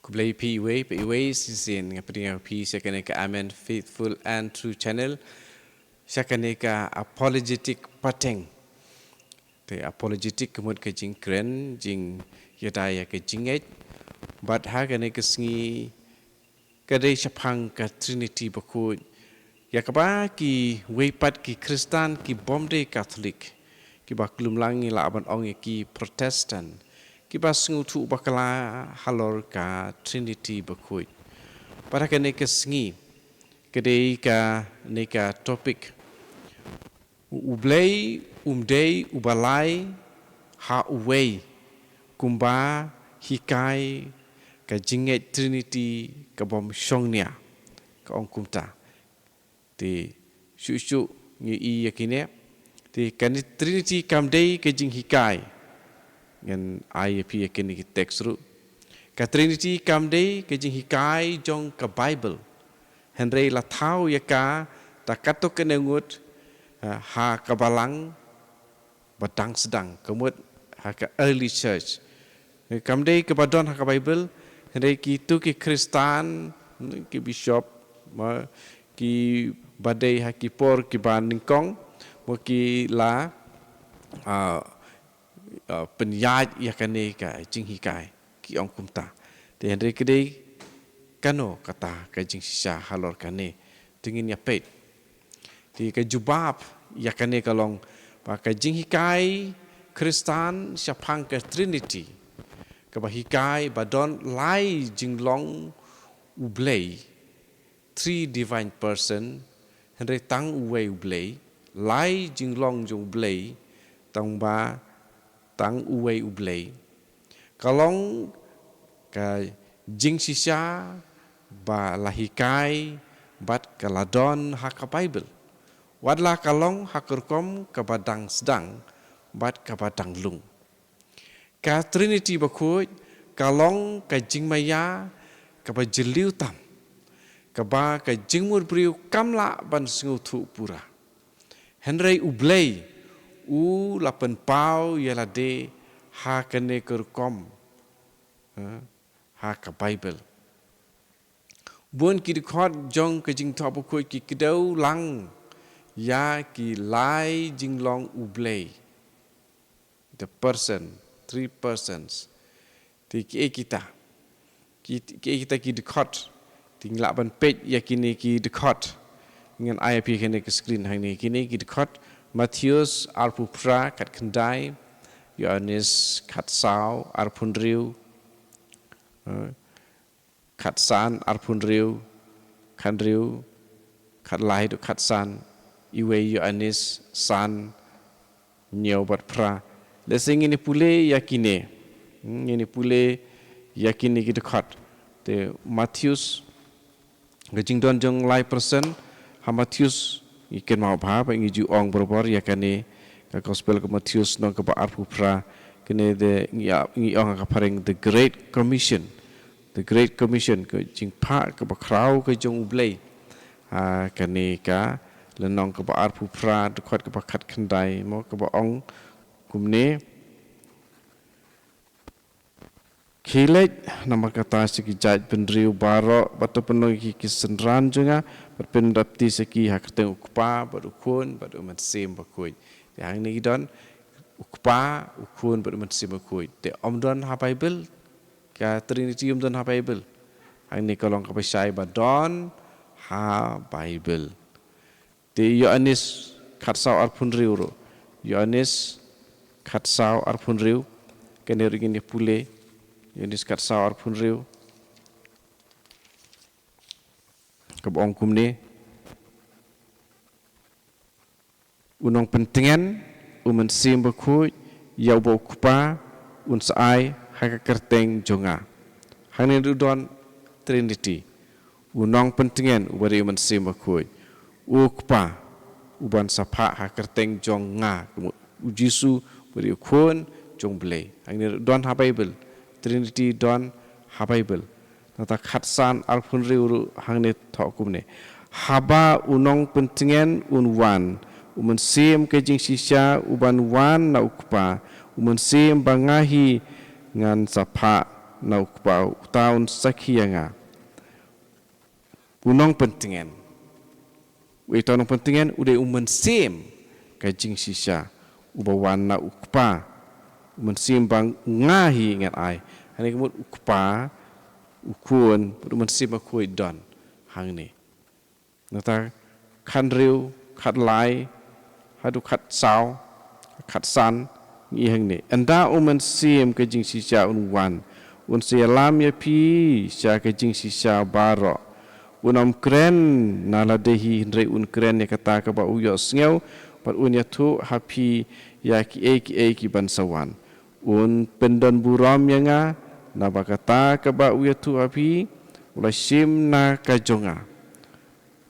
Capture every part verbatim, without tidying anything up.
Khublei phi iwei pa iwei shisien, nga pdiang ïa phi sha kane ka Amen Faithful and True Channel, sha kane ka Apologetic Pateng. Te apologetic ka mut ka jingkren, jingïada ïa ka jingngeit. Bad ha kane ka sngi ka dei shaphang ka Trinity Bakhuid, ïa kaba kiwei pat ki Khristan ki bym dei Katholik, kiba kulmlang, ngi lah ban ong ïa ki Protestant, kiba sngewthuh bakla halor ka Trinity Bakhuid. Bad ha kane ka sngi ka dei kane ka topic: U Blei um dei uba lai ha uwei, kumba hikai ka jingngeit Trinity ka bym shongnia, ka ong kumta. Te shuh shuh ngi ïohi ïa kine. Te kane Trinity kam dei ka jinghikai. Ngan ai ïa phi ïa kine ki text ruh. Ka Trinity kam dei ka jinghikai jong ka Bible. Hynrei la thaw ïa ka da katto katne ngut, eh, ha ka Balang ba dang sdang, ka mut ha ka early church. Kam dei kaba don ha ka Bible, hynrei kito ki Khristan, ki bishop, ma, kiba dei ha ki por kiba nyngkong, ma, ki la, ah, ah, pynïaid ïa kane ka jinghikai, ki ong kumta. Te hynrei ka dei kano kata ka jingshisha halor kane? Te ngin ïa peit. Te ka jubab ïa kane ka long ba ka jinghikai Khristan shaphang ka Trinity, kaba hikai ba don lai jinglong U Blei, three divine person, hynrei tang uwei U Blei, lai jinglong jong U Blei, tang ba tang uwei U Blei. Ka long ka jingshisha ba la hikai bad ka la don ha ka Bible, wat la ka long ha ka rukom kaba dang sdang bad kaba dang lung. Ka Trinity Bakhuid ka long ka jingmaïa kaba jylliew tam, kaba ka jingmut briew kam lah ban sngewthuh pura. Hynrei U Blei u la pynpaw ïa lade ha kane ka rukom, ha, ha ka Bible. Bun ki dkhot jong ka Jingthoh Bakhuid ki kdew lang ïa ki lai jinglong U Blei, the person, three persons. Te kiei kita, ki, kiei kita ki dkhot? Te ngi lah ban peit ïa kine ki dkhot. Ngan ai ïa phi kane ka screen hangne. Kine ki dkhot: Mathaios arphew phra khatkhyndai, Ïoannis khatsaw arphew hynriew, eh, khatsan arphew hynriew, khathynriew, khatlai haduh khatsan, uwei Ïoannis san, hynñiew bad phra. Lehse ngin ïa pule ïa kine. Hmm, ngin ïa pule ïa kine ki dkhot. Te Mathaios, ka jingdon jong lai person ha Mathaios, ngi kynmaw bha ba ngi ju ong barabor ïa kane, ka Gospel ka Mathaios lynnong kaba arphew phra. Kane te ngi ïa, ngi ong ha ka phareng the Great Commission. The Great Commission, ka jingphah kaba khraw ka jong U Blei. Ha kane ka lynnong kaba arphew phra, dkhot kaba khatkhyndai, mo, kaba ong kumne: Khie leit namar kata sha ki jaitbynriew baroh, bad to pynlong ïa ki ki synran jong nga, bad pynbaptis ïa ki ha ka kyrteng U Kpa bad U Khun bad U Mynsiem Bakhuid. Te hangne ki don U Kpa, U Khun bad U Mynsiem Bakhuid. Te ym don ha Bible, ka Trinity ym don ha Bible. Hangne ka long kaba shai ba don ha Bible. Te Ïoannis khatsaw arphew hynriew ruh. Ïoannis khatsaw arphew hynriew. Kane ruh ngin ïa pule. Ïoannis khatsaw arphew hynriew, kaba ong kumne: U Nongpyntngen, U Mynsiem Bakhuid, ïa uba U Kpa un sa ai ha ka kyrteng jong nga. Hangne ruh don Trinity. U Nongpyntngen uba dei U Mynsiem Bakhuid, U Kpa uban sa phah ha kyrteng jong nga, u Jisu uba dei U Khun jong U Blei. Hangne ruh don ha Bible. Trinity don ha Bible. Nangta khatsan arphew hynriew ruh hangne thoh kumne: Haba U Nongpyntngen un wan, U Mynsiem ka jingshisha uban wan na U Kpa, U Mynsiem ba nga hi ngan sa phah na u Kpa, uta un sakhi ïa nga. U nongpyntngen. Uei uta u nongpyntngen? U dei u Mynsiem ka jingshisha uba wan na u Kpa. U Mynsiem ba nga hi ngan ai. Hangne ka mut u Kpa, u Khun bad u Mynsiem Bakhuid don hangne. Nangta khathynriew, khatlai haduh khatsaw, khatsan, ngi ïohi hangne: Ynda u Mynsiem ka jingshisha un wan, un sa ïalam ïa phi sha ka jingshisha baroh. Un ym kren na lade hi, hynrei un kren ïa kata kaba u ïohsngew, bad un ïathuh ha phi ïa kiei kiei kiban sa wan. Un pyndonburom ïa nga, naba kata kaba u ïathuh ha phi u la shim na ka jong nga.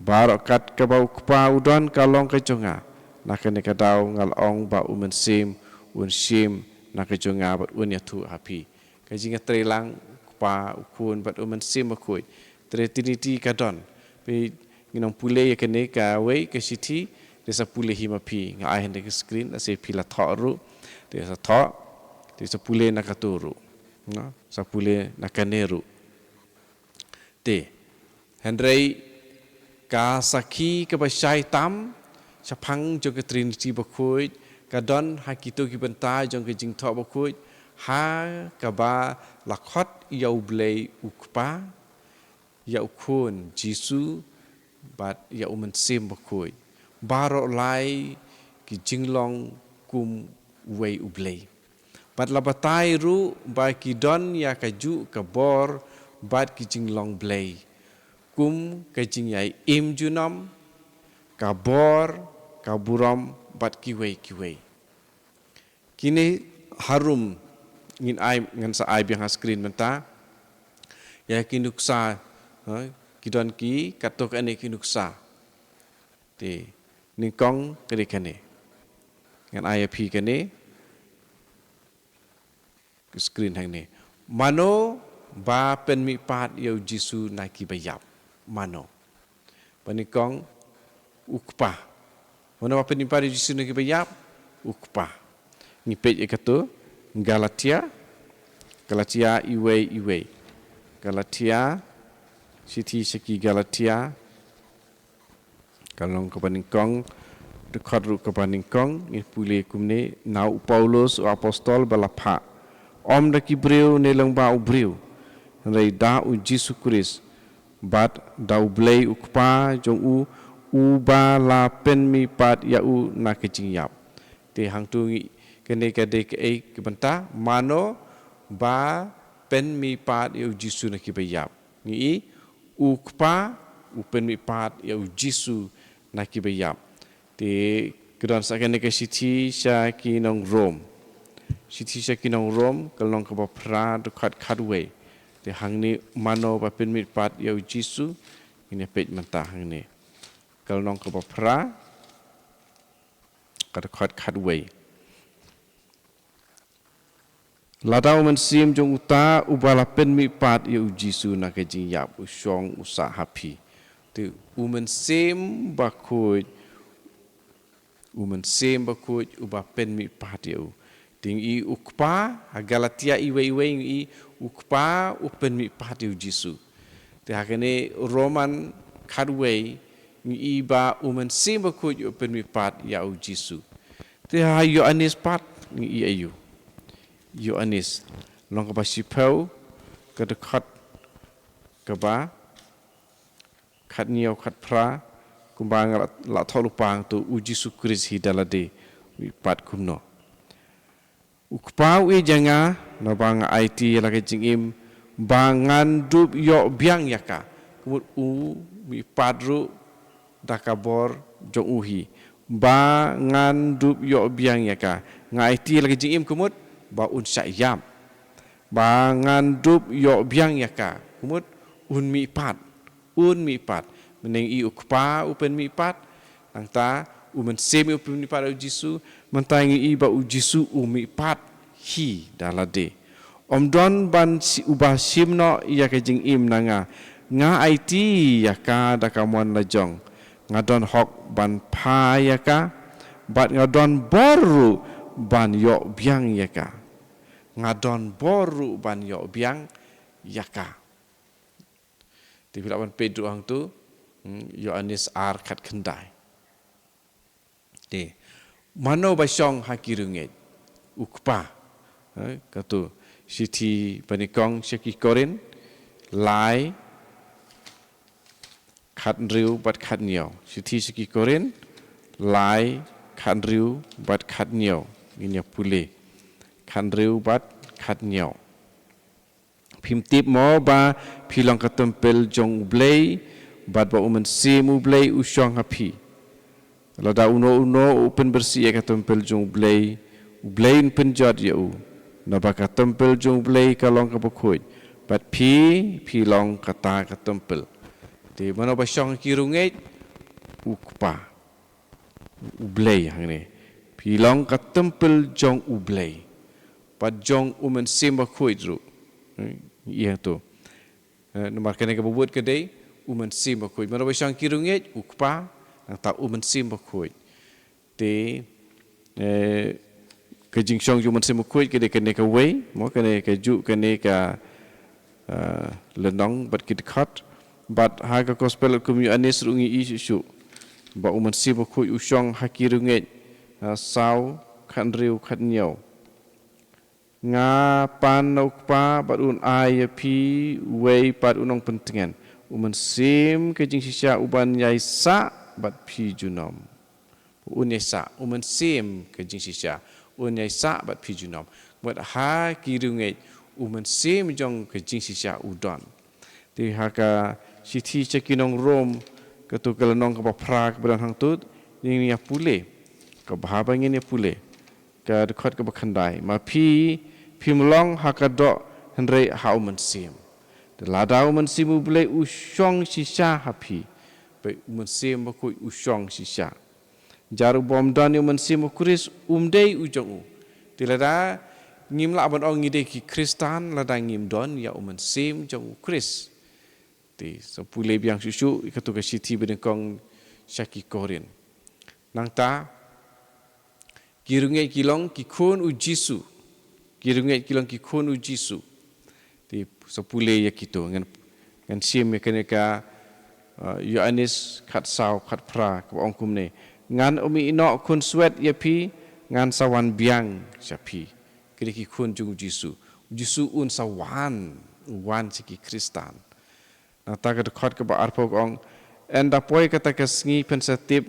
Baroh kat kaba u Kpa u don ka long ka jong nga. Na kane ka daw nga la ong ba u Mynsiem un shim na ka jong nga bad un ïathuh ha phi. Ka jingïatreilang u Kpa, u Khun bad u Mynsiem Bakhuid. Trinity ka don. Phi, ngin ym pule ïa kane kawei ka shithi, te sa pule hi ma phi. Nga ai hynrei ka screen, lada phi la thoh ruh, te sa thoh, te sa pule na kato ruh. No? Sa pule na kane ruh. Te, hynrei ka sakhi kaba shai tam shaphang jong ka Trinity Bakhuid ka don ha kito ki bynta jong ka Jingthoh Bakhuid, ha kaba la khot ïa U Blei U Kpa, ïa U Khun Jisu, bad ïa U Mynsiem Bakhuid. Baroh lai ki jinglong kum uwei U Blei. Bad la batai ruh ba ki don ïa kajuh ka bor bad ki jinglong Blei, kum ka jingïaiem junom, ka bor, ka burom bad kiwei kiwei. Kine harum ngin ai, ngan sa ai biang ha screen mynta. Ïa ki nuksa, ha, ki don ki katto katne ki nuksa. Te, nyngkong ka dei kane. Ngan ai ïa phi kane. Ka screen hangne. Mano ba pynmihpat ïa U Jisu na kiba ïap? Mano? Ba nyngkong, U Kpa. Mano ba pynmihpat ïa U Jisu na kiba ïap? U Kpa. Ngi peit ïa kato, Galatia. Galatia iwei iwei. Galatia, shithi sha ki Galatia. Ka lynnong kaba nyngkong, dkhot ruh kaba nyngkong, ngi pule kumne: Na u Paulus u apostol ba la phah, ym da ki briew ne lyngba u briew, hynrei da U Jisu Khrist, bad da U Blei U Kpa jong u, uba la pynmihpat ïa u na ka jingïap. Te hangto ngi, kane ka dei kaei ka bynta, mano ba pynmihpat ïa U Jisu na kiba ïap. Ngi i, U Kpa u pynmihpat ïa U Jisu na kiba ïap. Te ka don sa kane ka shithi sha ki nong Rom. Shithi sha ki nong Rom, ka lynnong kaba phra, dkhot khatwei. Te hangne mano ba pynmihpat ïa U Jisu, ngin ïa peit mynta hangne. Ka lynnong kaba phra, ka dkhot khatwei. Lada U Mynsiem jong uta uba la pynmihpat ïa U Jisu na ka jingïap u shong u sah ha phi. Te U Mynsiem Bakhuid, U Mynsiem Bakhuid uba pynmihpat ïa u. Te ngi i U Kpa, ha Galatia iwei iwei ngi i U Kpa u pynmihpat ïa U Jisu. Te ha kane Roman khatwei ngi i ba U Mynsiem Bakhuid u pynmihpat ïa U Jisu. Te ha Ïoannis pat ngi i aïu? Ïoannis, lynnong kaba shiphew, ka dkhot kaba khathynñiew, khatphra, kumba nga la, la thoh lypa hangto, U Jisu Khrist hi da lade u mihpat kumno? U Kpa u ïeit ïa nga, naba nga aiti ïa la ka jingim ba ngan dup ïoh biang ïa ka. Ka mut u mihpat ruh da ka bor jong u hi ba ngan dup ïoh biang ïa ka. Nga aiti ïa la ka jingim, ka mut ba un shah ïap, ba ngan dup ïoh biang ïa ka, ka mut un mihpat. Un mihpat. Mynne ngi i U Kpa u pynmihpat, nangta U Mynsiem u pynmihpat ïa U Jisu, mynta ngi i ba U Jisu u mihpat hi da lade. Ym don ban shi-, uba shim noh ïa ka jingim na nga. Nga aiti ïa ka da ka mon lajong. Nga don hok ban pha ïa ka, bad nga don bor ruh ban ïoh biang ïa ka. Nga don bor ruh ban ïoh biang, ïa ka. Te phi lah ban peit ruh hangto, hmm, Ïoannis ar khatkhyndai. Te, mano ba shong ha ki riewngeit? U Kpa. Eh, kato, shithi banyngkong sha ki Korinth, lai, khathynriew bad khathynñiew. Shithi sha ki Korinth, lai, khathynriew bad khathynñiew. Ngin ïa pule. Khathynriew bad khathynñiew. Phim tip mo ba phi long ka templ jong U Blei, bad ba U Mynsiem U Blei u shong ha phi. Lada uno uno u pynbieit ïa ka templ jong U Blei, U Blei un pynjot ïa u. Naba ka templ jong U Blei ka long kaba khuid. Bad phi, phi long kata ka templ. Te mano ba shong ha ki riewngeit? U Kpa. U Blei hangne. Phi long ka templ jong U Blei. Bad jong U Mynsiem Bakhuid ruh. Hmm, ïa to. Eh, namar kane kaba bud ka dei U Mynsiem Bakhuid. Mano ba shong ha ki riewngeit? U Kpa, nangta U Mynsiem Bakhuid. Te, eh, ka jingshong jong U Mynsiem Bakhuid ka dei kane kawei, mo, kane kajuh kane ka, eh, lynnong bad ki dkhot. Bad ha ka Gospel kum u Ïoannis ruh ngi ïohi shuh shuh ba U Mynsiem Bakhuid u shong ha ki riewngeit, eh, saw, khathynriew, khathynñiew. Nga pan na U Kpa bad un ai ïa phi uwei pat u nongpyntngen, U Mynsiem ka jingshisha uban ïaisah bad phi junom. Un ïaisah, U Mynsiem ka jingshisha, un ïaisah bad phi junom. Bad ha ki riewngeit, U Mynsiem jong ka jingshisha u don. Te ha ka shithi sha ki nong Rom, kato ka lynnong kaba phra kaba don hangto, ngin ïa pule. Kaba haba ngin ïa pule. Ka dkhot kaba khyndai. Ma phi, phim long ha ka doh hynrei ha U Mynsiem. Te lada U Mynsiem U Blei u shong shisha ha phi. Ba U Mynsiem Bakhuid u shong shisha. Jar u bym don ïa U Mynsiem U Khrist um dei u jong u. Te lada ngim lah ban ong ngi dei ki Khristan lada ngim don ïa U Mynsiem jong U Khrist. Te sa pule biang shuh shuh ïa kato ka shithi banyngkong sha ki Korinth. Nangta, ki riewngeit ki long ki khun U Jisu. Ki riewngeit ki long ki khun U Jisu. Te sa pule ïa kito, ngan, ngan shim ïa kane ka, uh, Ïoannis khatsaw khatphra kaba ong kumne. Ngan ym ïehnoh khunswet ïa phi, ngan sa wan biang sha phi. Kine ki khun jong U Jisu. U Jisu un sa wan, wan sha ki Khristan. Nangta ka dkhot kaba arphew ka ong, ynda poi kata ka sngi phin sa tip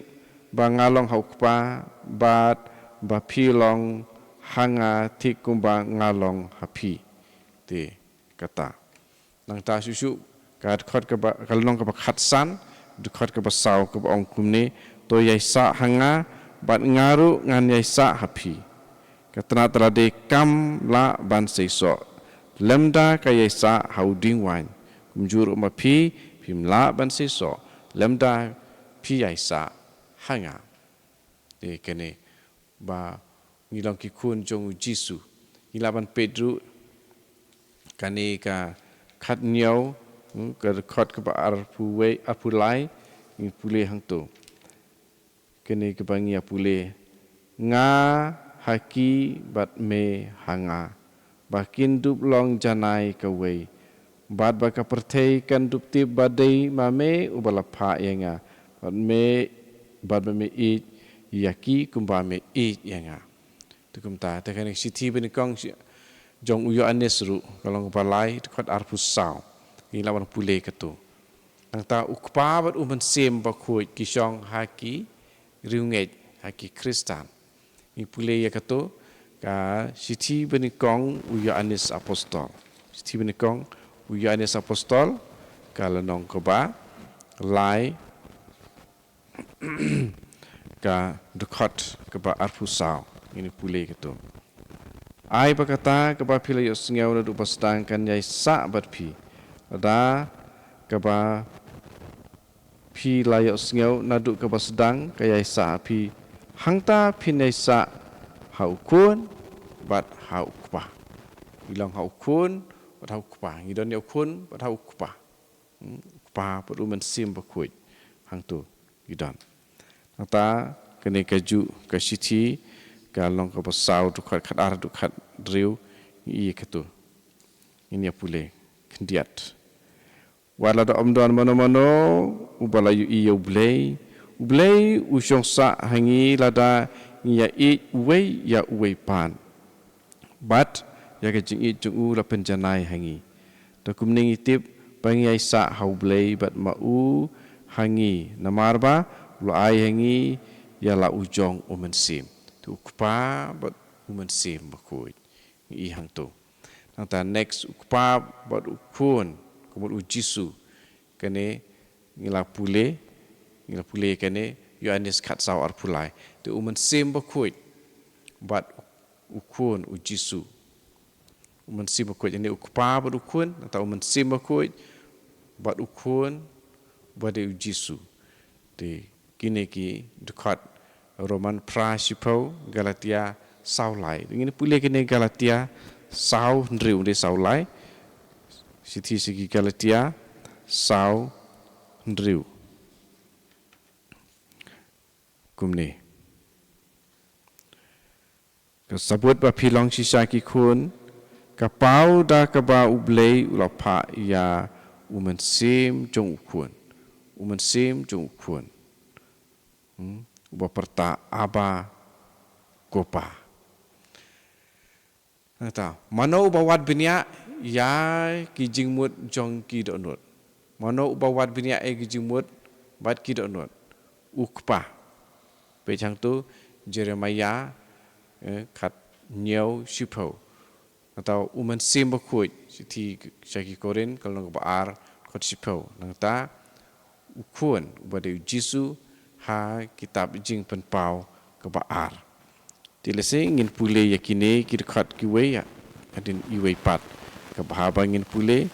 ba nga long ha U Kpa, bad ba phi long ha nga thik kumba nga long ha phi. Te kata. Nangta shuh shuh, ka dkhot kaba, ka lynnong kaba khatsan, dkhot kaba saw kaba ong kumne, to ïaisah ha nga, bad nga ruh ngan ïaisah ha phi. Ka tnat lade kam lah ban seisoh lymda ka ïaisah ha u dieng waiñ. Kumjuh ruh ma phi, phim lah ban seisoh lymda phi ïaisah ha nga. Te kane ba ngi long ki khun jong U Jisu. Ngi lah ban peit ruh kane ka khathynñiew, hmm, ka dkhot kaba arphew wei, arphew lai, ngi pule hangto. Kane kaba ngi ïa pule. Nga ha ki bad me ha nga, ba kin dup long janai kawei. Bad ba ka pyrthei kan dup tip ba dei ma me uba la phah ïa nga, bad me, bad ba me ïeit ïa ki kumba me ïeit ïa nga. Te kumta, te kane ka shithi banyngkong shi-, jong u Ïoannis ruh, ka long kaba lai, dkhot arphew saw. Ngi lah ban pule kato. Nangta U Kpa bad U Mynsiem Bakhuid ki shong ha ki riewngeit, ha ki Khristan. Ngi pule ïa kato, ka shithi banyngkong u Ïoannis Apostol. Shithi banyngkong u Ïoannis Apostol, ka lynnong kaba lai, ka dkhot kaba arphew saw, ngin pule kato. Ai ba kata kaba phi la ïohsngew naduh ba sdang kan ïaisah bad phi. Lada kaba phi la ïohsngew naduh kaba sdang ka ïaisah ha phi, hangta phin ïaisah ha U Khun bad ha U Kpa. Ngi long ha U Khun bad ha U Kpa. Ngi don ïa U Khun bad ha U Kpa. Hmm, U Kpa bad U Mynsiem Bakhuid. Hangto ngi don. Nangta kane kajuh ka shithi, ka lynnong kaba saw, dkhot khatar haduh khathynriew, ngi ïa kato. Ngin ïa pule. khyndiat. Wat lada ym don mano mano uba la ïohi ïa U Blei, U Blei u shong sah ha ngi lada ngi ïa ïeit uwei ïa uwei pat. Bad ïa ka jingïeit jong u la pynjanai ha ngi. Te kumne ngi tip ba ngi ïai sah ha U Blei bad ma u ha ngi, namar ba u la ai ha ngi ïa la u jong U Mynsiem. Te U Kpa bad U Mynsiem Bakhuid. Ngi i hangto. Nangta next, U Kpa bad U Khun, kumut U Jisu. Kane ngi la pule, ngi la pule kane, Ïoannis khatsaw arphew lai. Te U Mynsiem Bakhuid bad U Khun U Jisu. U Mynsiem Bakhuid, ine U Kpa bad U Khun, nangta U Mynsiem Bakhuid bad U Khun, bad U Jisu. Te kine ki dkhot, Roman phra shiphew, Galatia saw lai. Ngin pule kine Galatia saw hynriew, ym dei saw lai. Shithi sha ki Galatia saw hynriew. Kumne. Ka sabut ba phi long shisha ki khun, ka paw da kaba U Blei u la phah ïa U Mynsiem jong U Khun. U Mynsiem jong U Khun. Hmm? Uba pyrta Abba, Ko Pa. Nangta, mano uba wad bniah ïa ki jingmut jong ki dohnud? Mano uba wad bniah ïa ki jingmut bad ki dohnud? U Kpa. Peit hangto Jeremiah, eh, khathynñiew shiphew. Nangta U Mynsiem Bakhuid, shithi sha ki Korinth, ka lynnong kaba ar, dkhot shiphew. Nangta U Khun, uba dei U Jisu, ha kitab Jingpynpaw kaba ar. Te lehse ngin pule ïa kine ki dkhot kiwei ïa, hadien iwei pat. Kaba haba ngin pule,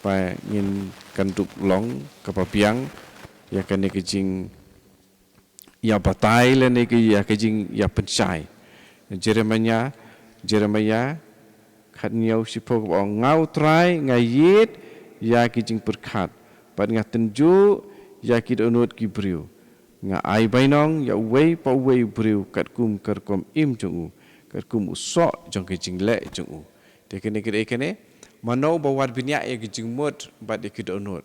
ba ngin kyndup long kaba biang ïa kane ka jing ïa batai lane ka ïa ka jing ïa pynshai. Jeremiah, Jeremiah, khathynñiew shiphew kaba ong, nga U Trai, nga ïit ïa ki jingpyrkhat, bad nga tynjuh ïa ki dohnud ki briew. Nga ai bainong ïa uwei pa uwei u briew katkum ka rukom im jong u, katkum u soh jong ka jingleh jong u. Te kane ka dei kane, mano ba wad bniah ïa ki jingmut bad ïa ki dohnud?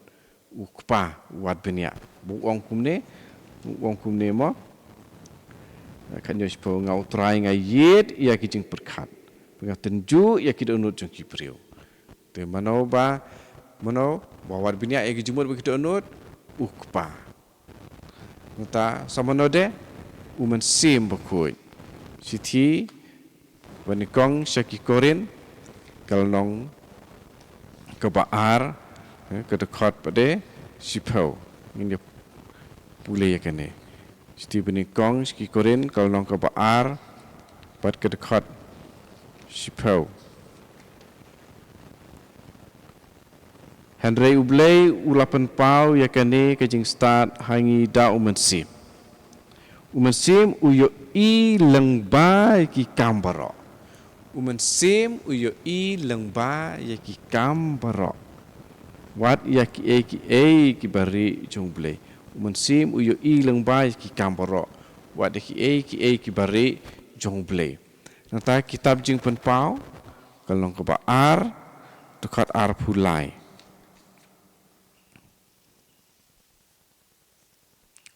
U Kpa wad bniah. Ba u ong kumne, u ong kumne mo. Khathynñiew shiphew, nga U Trai nga ïit ïa ki jingpyrkhat, nga tynjuh ïa ki dohnud jong ki briew. Te mano ba, mano ba wad bniah ïa ki jingmut bad ki dohnud? U Kpa. Nangta sa mano de? U Mynsiem Bakhuid. Shithi ba nyngkong sha ki Korinth, ka lynnong kaba ar, eh, ka dkhot pat de shiphew. Ngin ïa pule ïa kane. Shithi ba nyngkong sha ki Korinth, ka lynnong kaba ar, bad ka dkhot shiphew. Hynrei U Blei u la pynpaw ïa kane ka jingstad ha ngi da U Mynsiem. U Mynsiem u ïohi lyngba ïa ki kam baroh. U Mynsiem u ïohi lyngba ïa ki kam baroh. Wat ïa kiei kiei kiba rieh jong U Blei. U Mynsiem u ïohi lyngba ïa ki kam baroh. Wat ïa kiei kiei kiba rieh jong U Blei. Nangta kitab Jingpynpaw, ka lynnong kaba ar, dkhot arphew lai.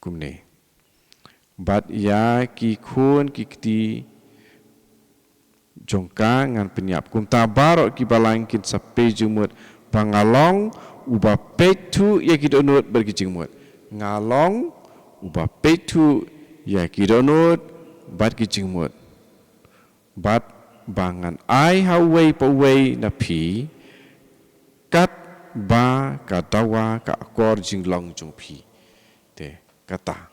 Kumne. Bad ïa ki khun ki kti jong ka ngan pynïap. Kumta baroh ki balang kin sa peit jingmut ba nga long uba peit thuh ïa ki dohnud bad ki jingmut. Nga long uba peit thuh ïa ki dohnud bad ki jingmut. Bad ba ngan ai ha uwei pa uwei na phi katba ka dawa ka akor jinglong jong phi. Te kata.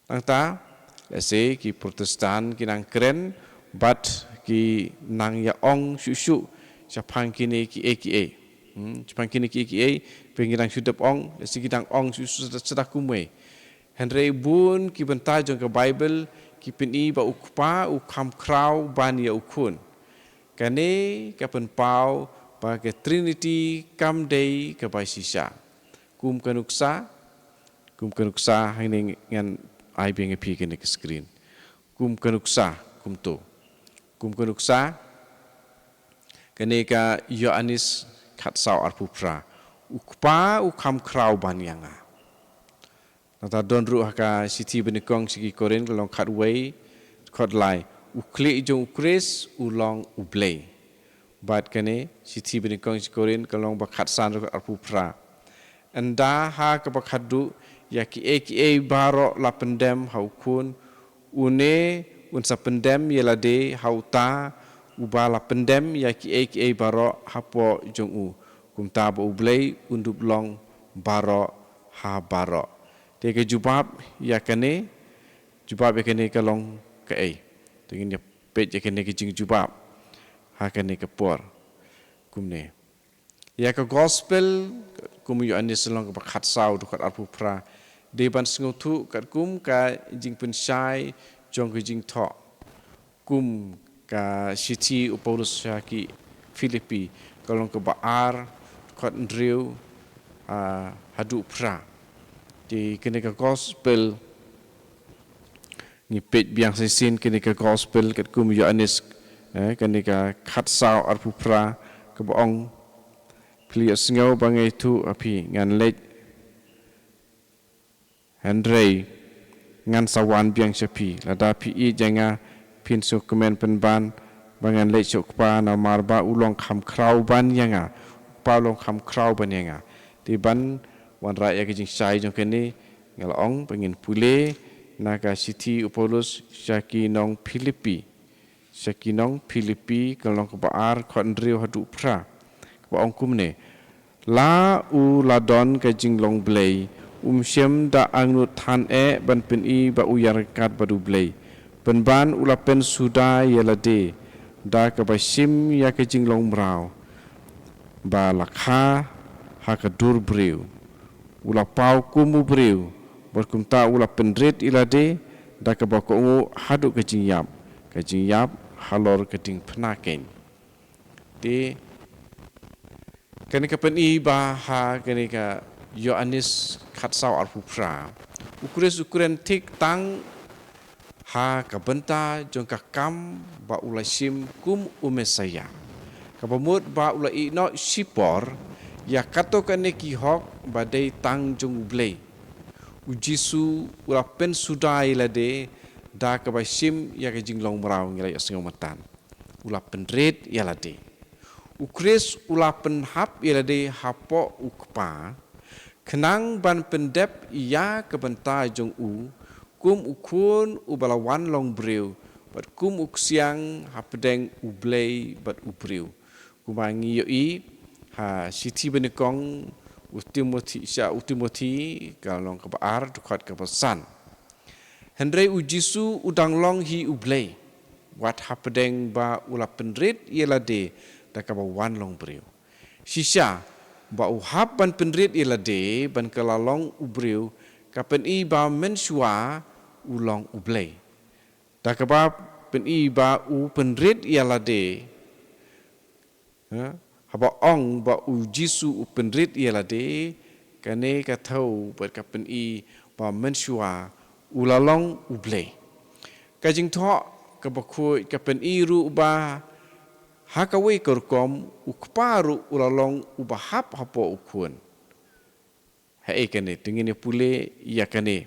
Nangta, lehse ki Protestant ki nang kren, bad ki nang ïa ong shuh shuh, shaphang kine kiei kiei. Hmm, shaphang kine kiei kiei, phi ngi nang shu dep ong, lehse ki nang ong shuh shuh sa da, sa da kumwei. Hynrei bun ki bynta jong ka Baibl, ki pyni ba U Kpa u kham khraw ban ïa U Khun. Kane ka pynpaw ba ka Trinity kam dei kaba shisha. Kum ka nuksa, kum ka nuksa hangne ngan ai biang ïa phi kane ka screen. Kum ka nuksa, kumto. Kum ka nuksa, Kane ka Ïoannis khatsaw arphew phra. U Kpa u kham khraw ban ïa nga. Nangta don ruh ha ka shithi banyngkong sha ki Korinth ka lynnong khatwei, khatlai. U khlieh jong u Khrist u long u Blei. Bad kane shithi banyngkong sha ki Korinth ka lynnong ba khatsan ruh arphew phra. Ynda ha kaba khatduh ïa kiei kiei baroh la pyndem ha u Khun, une un sa pyndem ïa lade ha uta uba la pyndem ïa kiei kiei baroh hapoh jong u. Kumta ba u Blei un dup long baroh ha baroh. Te ka jubab ïa kane, jubab ïa kane ka long kaei? Te ngin ïa peit ïa kane ka jingjubab ha kane ka por. Kumne. Ïa ka gospel kum u Ïoannis lynnong kaba khatsaw dkhot arphew phra. Dei ban sngewthuh katkum ka jingpynshai jong ka jingthoh. Kum ka shithi u Paulus sha ki Philippi ka lynnong kaba ar dkhot hynriew, ah, haduh phra. Te kane ka gospel ngi peit biang shisien kane ka gospel katkum u Ïoannis, eh, kane ka khatsaw arphew phra kaba ong, phi la ïohsngew ba nga ïathuh ha phi, ngan leit hynrei ngan sa wan biang sha phi. Lada phi ïeit ïa nga phin sngewkmen pynban ba ngan leit sha u Kpa, namar ba u long kham khraw ban ïa nga. U Kpa u long kham khraw ban ïa nga. Te ban wanrah ïa ka jingshai jong kane, nga la ong ba ngin pule na ka shithi u Paulus sha ki nong Philippi. Sha ki nong Philippi ka lynnong kaba ar dkhot hynriew haduh phra. Kaba ong kumne. La u la don ka jinglong Blei, um shym da angnud than eh ban pyni ba u ïaryngkat bad u Blei. Pynban u la pynsuda ïa lade da kaba shim ïa ka jinglong mraw ba la kha ha ka dur briew. U la paw kum u briew, bad kumta u la pynrit ïa lade da kaba kohnguh haduh ka jingïap, ka jingïap halor ka diengphna keiñ. Te kane ka pyni ba ha kane ka Ïoannis khatsaw arphew phra, u Khrist u kren thik tang ha ka bynta jong ka kam ba u la shim kum u Messaïah. Kaba mut ba u la ïehnoh shipor ïa kato kane ki hok ba dei tang jong u Blei. U Jisu u la pynsuda ïa lade da kaba shim ïa ka jinglong mraw, ngi la ïohsngew mynta. U la pynrit ïa lade. U Khrist u la pynhap ïa lade hapoh u Kpa, khnang ban pyndep ïa ka bynta jong u, kum u Khun uba la wan long briew, bad kum u Ksiang hapdeng u Blei bad u briew. Kumba ngi ïohi ha shithi banyngkong u Timothi, sha u Timothi ka lynnong kaba ar dkhot kaba san. Hynrei u Jisu u dang long hi u Blei, wat hapdeng ba u la pynrit ïa lade da kaba wan long briew. Shisha ba u hap ban pynrit ïa lade ban kylla long u briew, ka pyni ba mynshuwa u long u Blei. Da kaba pyni ba u pynrit ïa lade, ha? Haba ong ba u Jisu u pynrit ïa lade, kane ka thew bad ka pyni ba mynshuwa u la long u Blei. Ka jingthoh kaba khuid ka pyni ruh ba ha kawei ka rukom u Kpa ruh u la long uba hap hapoh u Khun. Haei kane, te ngin ïa pule ïa kane,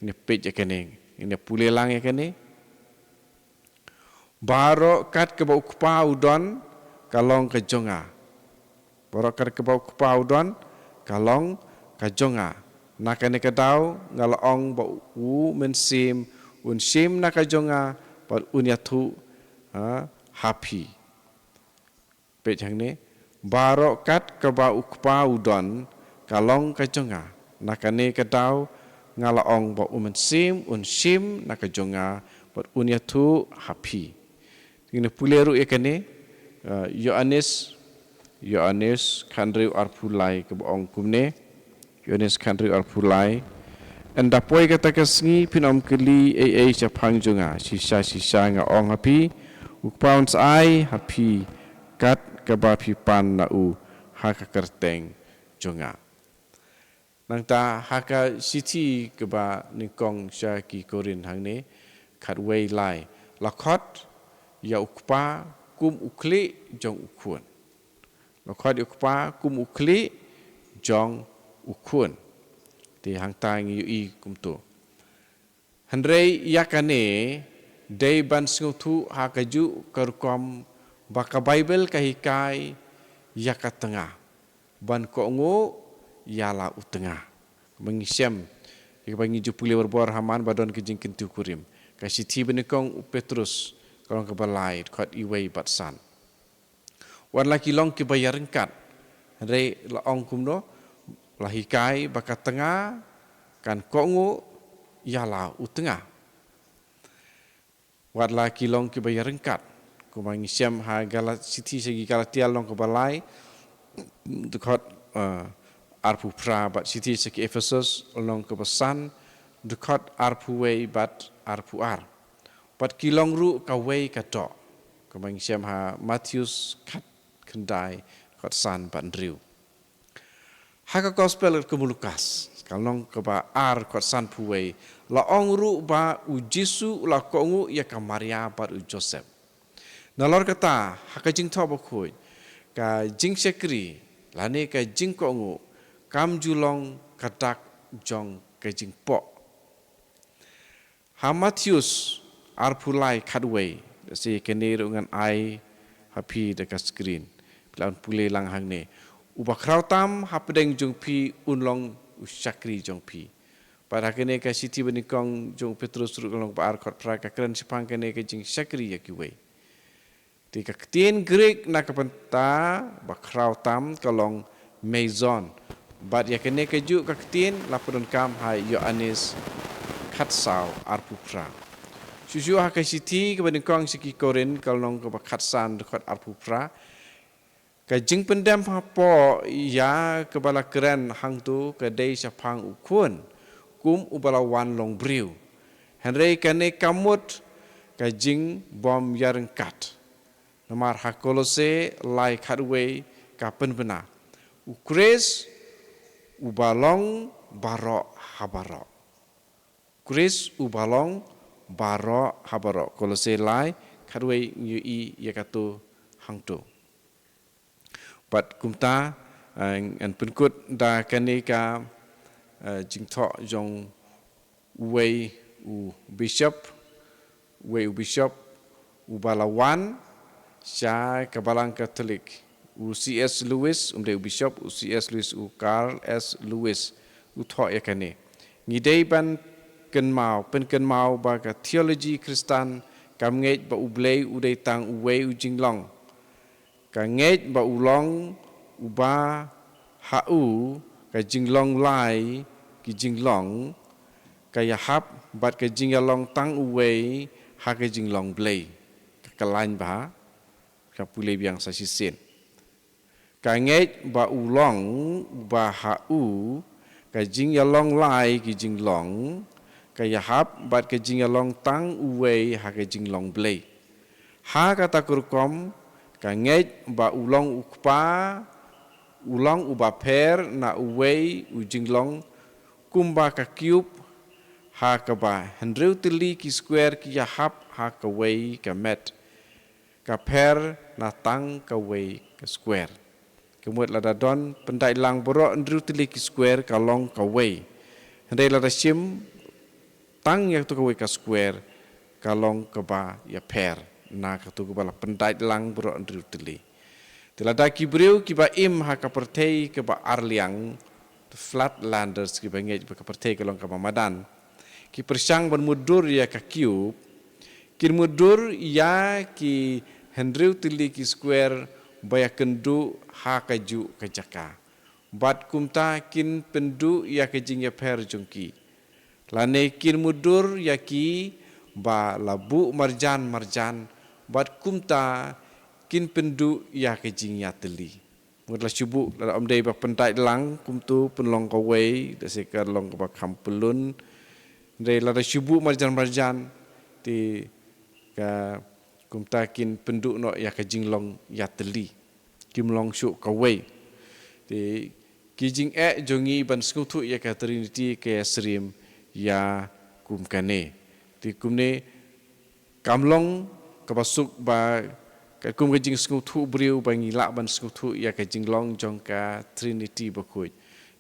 ngin ïa peit ïa kane, ngin ïa pule lang ïa kane. Baroh kat kaba u Kpa u don ka long ka jong nga. Baroh kat kaba u Kpa u don ka long ka jong nga. Na kane ka daw nga la ong ba u Mynsiem un shim na ka jong nga bad un ïathuh, ha, ha phi. Peit hangne, baroh kat kaba u Kpa u don ka long ka jong nga. Na kane ka daw nga la ong ba u Mynsiem un shim na ka jong nga bad un ïathuh ha phi. Ngin pule ruh ïa kane, eh, Ïoannis, Ïoannis khathynriew arphew lai kaba ong kumne. Ïoannis khathynriew arphew lai. Ynda poi kata ka sngi phin ym kylli ei ei shaphang jong nga, shisha shisha nga ong ha phi, u Kpa un sa ai ha phi kat kaba phi pan na u ha ka kyrteng jong nga. Nangta ha ka shithi kaba nyngkong sha ki Korinth hangne khatwei lai. La khot ïa u Kpa kum u khlieh jong u khun. La khot ïa u kpa kum u khlieh jong u khun. Te hangta ngi ïohi kumto. Hynrei ïa kane dei ban sngewthuh ha kajuh ka rukom ba ka Baibl ka hikai ïa ka tnga ban kohnguh ïa la u tnga. Kumba ngi shem, ïa kaba ngi ju pule barabor ha man ba don ka jingkyntiew kurim. Ka shithi banyngkong u Petrus, ka lynnong kaba lai, dkhot wei bad san. Wat la ki long kiba ïaryngkat, hynrei la ong kumno, la hikai ba ka tnga kan kohnguh ïa la u tnga. Wat la ki long kiba ïaryngkat. Kumba ngi shem ha Galat-, shithi sha ki Galatia lynnong kaba lai, dkhot, eh, arphew phra, bad shithi sha ki Ephesus lynnong kaba san, dkhot arphew wei bad arphew ar. Bad ki long ruh kawei ka doh. Kumba ngi shem ha Mathaios khatkhyndai, dkhot san bad hynriew. Ha ka Gospel katkum u Lukas, ka lynnong kaba ar, dkhot sanphew wei, la ong ruh ba u Jisu u la kohnguh ïa ka Maria bad u Joseph. Nalor kata, ha ka Jingthoh Bakhuid, ka jingshakri lane ka jingkohnguh kam ju long ka dak jong ka jingpoh. Ha Mathaios arphew lai khatwei, lehse kane ruh ngan ai ha phi da ka screen. Phi lah ban pule lang hangne. Uba khraw tam hapdeng jong phi un long u shakri jong phi. Bad ha kane ka shithi banyngkong jong u Petrus ruh ka lynnong ba ar, dkhot phra, ka kren shaphang kane ka jingshakri ïa kiwei. Te ka ktien Greek na ka bynta ba khraw tam ka long meizon. Bad ïa kane kajuh ka ktien la pyndonkam ha Ïoannis khatsaw arphew phra. Shuh shuh ha ka shithi kaba nyngkong sha ki Korinth ka lynnong kaba khatsan, dkhot arphew phra. Ka jingpyndem hapoh ïa kaba la kren hangto ka dei shaphang u khun kum uba la wan long briew. Hynrei kane ka mut ka jingbym ïaryngkat. Namar ha Kolose lai khatwei ka pynbna, U Khrist uba long baroh ha baroh. Khrist uba long baroh ha baroh. Kolose lai khatwei ngi ïohi ïa kato hangto. Bad kumta, eh, ngan pynkut da kane ka, eh, jingthoh jong uwei u bishop, uwei u bishop uba la wan sha ka Balang Katholik, u C S Lewis, um dei u bishop, u C S Lewis, u Carl S Lewis, u thoh ïa kane. Ngi dei ban kynmaw, pynkynmaw ba ka theology Khristan kam ngeit ba U Blei u dei tang uwei u jinglong. Ka ngeit ba u long uba ha u ka jinglong lai ki jinglong, ka ïahap bad ka jingïalong tang uwei ha ka jinglong Blei. Ka khlaiñ bha, ka pule biang sa shisien. Ka ngeit ba u long uba ha u ka jingïalong lai ki jinglong, ka ïahap bad ka jingïalong tang uwei ha ka jinglong Blei. Ha kata ka rukom, ka ngeit ba u long u Kpa u long uba pher na uwei u jinglong, kumba ka cube ha kaba hynriew tylli ki square ki ïahap ha kawei ka met, ka pher na tang kawei ka square. Ka mut lada don pyndait lang baroh hynriew tylli ki square ka long kawei. Hynrei lada shim tang ïa kato kawei ka square ka long kaba ïapher na kato kaba la pyndait lang baroh hynriew tylli. Te lada ki briew kiba im ha ka pyrthei kaba arliang, the flatlanders, kiba ngeit ba ka pyrthei ka long kaba madan, ki pyrshang ban mutdur ïa ka cube, kin mutdur ïa ki hynriew tylli ki square ba ïakynduh ha kajuh ka jaka. Bad kumta kin pynduh ïa ka jingïapher jong ki. Lane kin mutdur ïa ki ba la buh marjan marjan, bad kumta kin pynduh ïa ka jingïatylli. Mut la shu buh, lada ym dei ba pyndait lang kumto, pynlong kawei, da se ka long kaba kham pyllun. Hynrei lada shu buh marjan marjan, te ka kumta kin pynduh noh ïa ka jinglong ïatylli. Kim long shuh kawei. Te ki jingeh jong ngi ban sngewthuh ïa ka Trinity ka ïasyriem ïa kum kane. Te kumne kam long kaba suk ba Katkum ka jingsngewthuh briew ba ngi lah ban sngewthuh ïa ka jinglong jong ka Trinity bakhuid.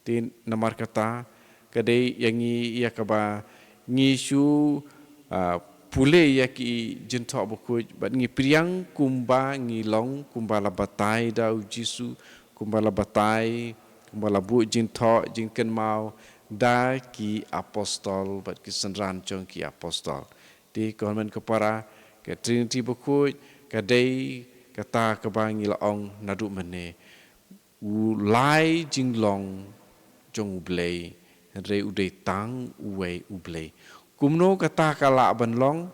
Te namar kata, ka dei ïa ngi ïa kaba ngi shu, ah, pule ïa ki jingthoh bakhuid, bad ngi pdiang kumba ngi long, kumba la batai da u Jisu, kumba la batai, kumba la buh jingthoh, jingkynmaw, da ki apostol, bad ki synran jong ki apostol. Te ko hynmen ko para, ka Trinity bakhuid, ka dei kata kaba ngi la ong naduh mynne. U lai jinglong jong U Blei, hynrei u dei tang uwei U Blei. Kumno kata ka lah ban long,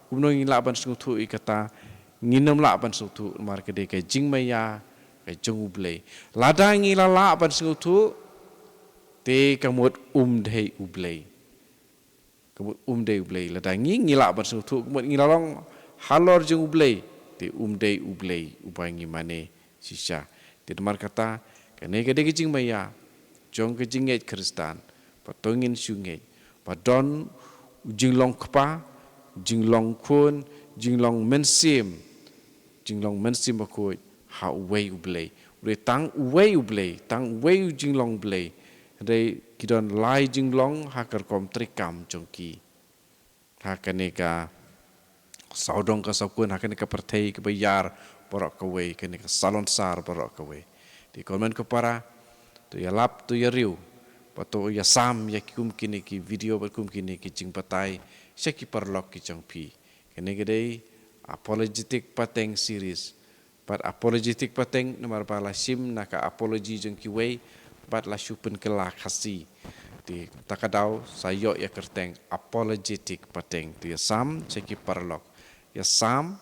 kumno ngi lah ban sngewthuh ïa kata, ngim lah ban sngewthuh, namar ka dei ka jingmaïa ka jong U Blei. Lada ngi la lah ban sngewthuh, te ka mut um dei U Blei. Ka mut um dei U Blei. Lada ngi ngi lah ban sngewthuh, ka mut ngi la long halor jong U Blei. Te um dei U Blei uba ngi mane shisha. Te namar kata, kane ka dei ka jingmaïa jong ka jingngeit Khristan. Ba to ngin shu ngeit, ba don u jinglong Kpa, jinglong Khun, jinglong Mynsiem, jinglong Mynsiem Bakhuid, ha uwei U Blei. U dei tang uwei U Blei, tang uwei u jinglong Blei. Hynrei ki don lai jinglong ha ka rukom treikam jong ki. Ha kane ka sawdong ka sawkun, ha kane ka pyrthei kaba ïar baroh kawei, kane ka salonsar baroh kawei. Te ko hynmen ko para, to ïalap, to ïariew, bad to ïasam ïa ki kum kine ki video, bad kum kine ki jingbatai sha ki paralok ki jong phi. Kane ka dei Apologetic Pateng series. Bad Apologetic Pateng, namar ba la shim na ka apology jong kiwei, bad la shu pynkylla Khasi. Te kata ka daw sa ïoh ïa ka kyrteng Apologetic Pateng. Te ïasam sha ki paralok. Ïasam,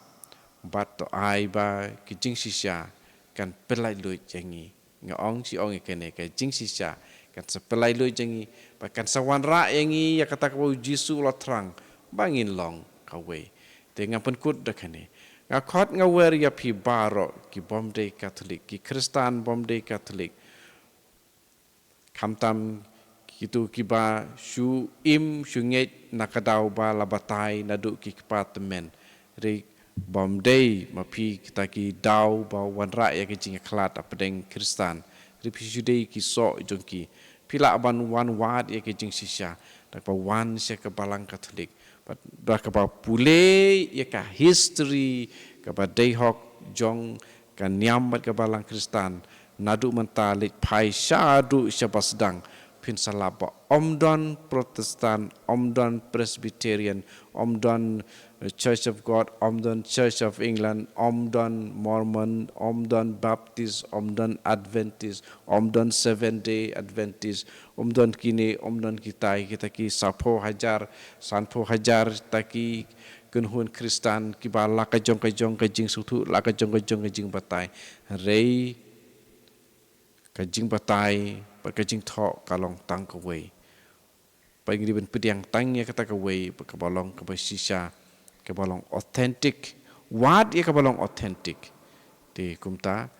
bad to ai ba ka jingshisha kan pynlait luid ïa ngi. Nga ong shi ong ïa kane, ka jingshisha kan sa pynlait luid ïa ngi, bad kan sa wanrah ïa ngi ïa kata kaba u Jisu u la thrang, ba ngin long kawei. Te ngan pynkut da kane. Nga khot nga wer ïa phi baroh, ki bym dei Katholik, ki Khristan bym dei Katholik, khamtam kito kiba shu im shu ngeit na ka daw ba la batai naduh ki kpa tymmen. Hynrei bym dei ma phi kita ki daw ba wanrah ïa ka jingïakhlad hapdeng Khristan. Hynrei phi shu dei ki soh jong ki. Phi lah ban wan wad ïa ka jingshisha da kaba wan sha ka Balang Katholik, bad da kaba pule ïa ka history kaba dei hok jong ka niam bad ka Balang Khristan. Naduh mynta leit phai shaduh shaba sdang, phin sa lap ba ym don Protestant, ym don Presbyterian, ym don, eh, Church of God, ym don Church of England, ym don Mormon, ym don Baptist, ym don Adventist, ym don Seventh Day Adventist, ym don kine, ym don kitai, kita ki saphew hajar, sanphew hajar ta ki kynhun Khristan kiba la ka jong ka jong ka jingsngewthuh, la ka jong ka jong ka jingbatai. Hynrei ka jingbatai bad ka jingthoh ka long tang kawei. Bad ngi dei ban pdiang tang ïa kata kawei, bad kaba long kaba shisha, kaba long authentic. Wad ïa kaba long authentic. Te kumta,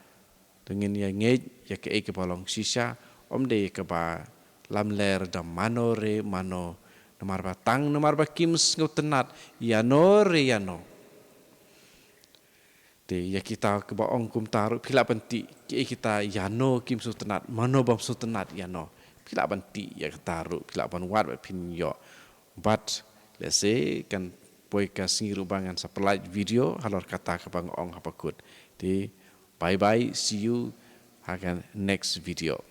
to ngin ïa ngeit ïa kaei kaba long shisha, ym dei ïa kaba lamler da mano re mano. Namar ba tang, namar ba kim sngewtynnat ïano re ïano. Te ïa kita kiba ong kumta ruh phi lah ban tih, kiei kita ïano kim sngewtynnat, mano bym sngewtynnat ïano. Phi lah ban tih ïa kata ruh, phi lah ban wad bad phin ïoh. Bad lehse kan poi ka sngi ruh ba ngan sa pynlait video halor kata kaba nga ong haba kut. Te bye bye, see you ha ka next video.